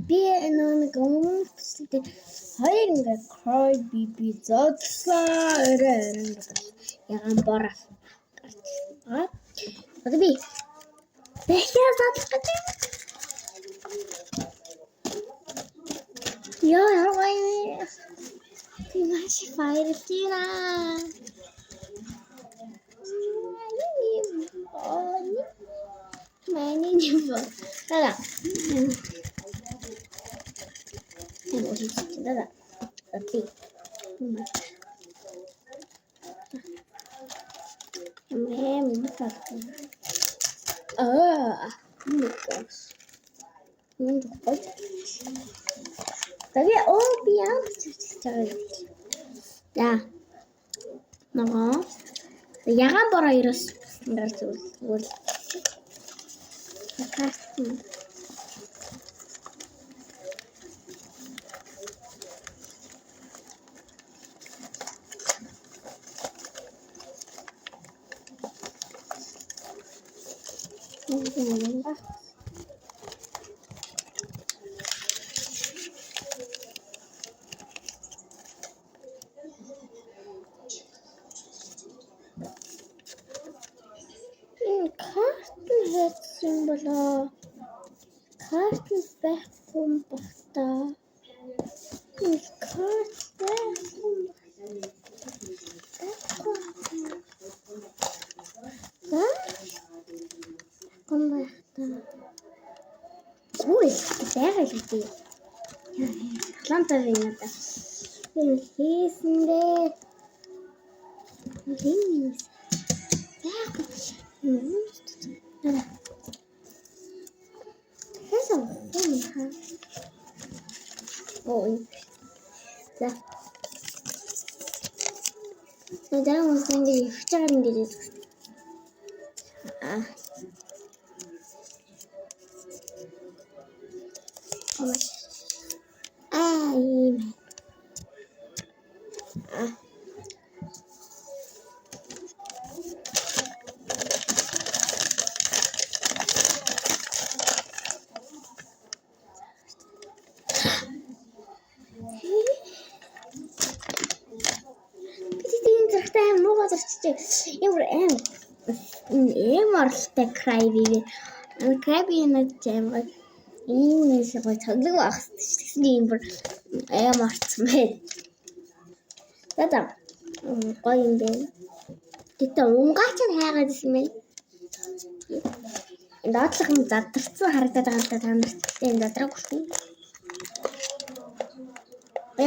Би нэг өмнөх бичлэг дээр хоёр ингээд Cry Baby зодлоо. Орой орой ингээд ягаан бор гарч байгаа. Одоо би дахиад задлах гэж байна. Яа, ямар гоё юм. Би маш их баярлж байна. Манай юм. Таа. Энэ үл даа. Окей. Ямар юм бэ? Аа, микс. Энэ гоё. Тэгээ оо би ямар ч хийж байгаа юм. За. Нөгөө ягаан бороо ерөөс гарч үл. Карт. Энэ карт нь хайцсан болоо. Карт нь байхгүй юм бах та. Энэ карт байхгүй юм байхгүй. За? Байхгүй байх та. Үгүй байгаа л үү. Талантай юм надад. Би хийсэн дээ. Энэ байхгүй. Хэсэ юм ха. Ой. За. Зарим хүмүүс ингэ явж байгаа юм гэж хэлсэн. Аа. Аа ийм. Аа. Би тийм зэрэгтэй аим муугаа зурчжээ. Ямар аим ийм оролттой Cry Baby. Cry Baby надад аим гоё. Ийм нэг гоё тоглог байх хэрэгтэй шүү. Тэгсэн чинь ийм бүр аим орцсон байна. За за. Гоё юм байна. Гэтэ унгаач нь хайгаад ирсэн байна. Доотлох нь задарсан харагдаад байгаа л да та нарт. Гэтэ энэ задраагүй шүү.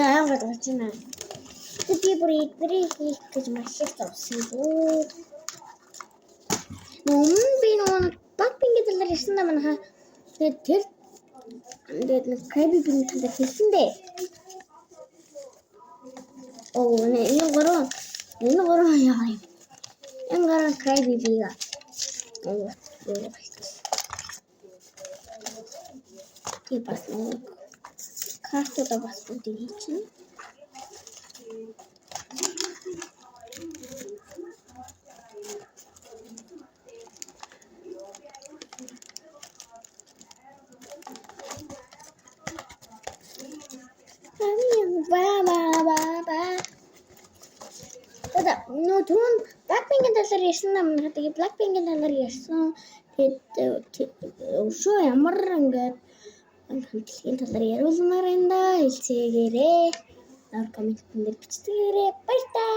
Яа аим гоё болж байна. Би бүр эднэрийг хийх гэж маш их зовсон дүү. Өмнө би нөгөө Blackpink-ийн талаар ярьсан да манайхаа. Тэгээд тэр тэгээд нэг Cry Baby-ийн талаар хэлсэн дээ. Оо энэ гурван яа юм. Энэ гурван Cry Baby-га. Оо би бас нэг картуудаа бас бүгдийг хийчихнэ. Ба ба ба ба. Одоо нөө түн Blackpink-ийн талаар ярьсан юм байна. Тэгээ Blackpink-ийн талаар ярьсан. Тэгээд өшөө ямар ингээд хамтлагийн талаар яриулмаар энэ да хэлцээгээрээ. Доор комментэн дээр бичцгээгээрээ. Баярлалаа.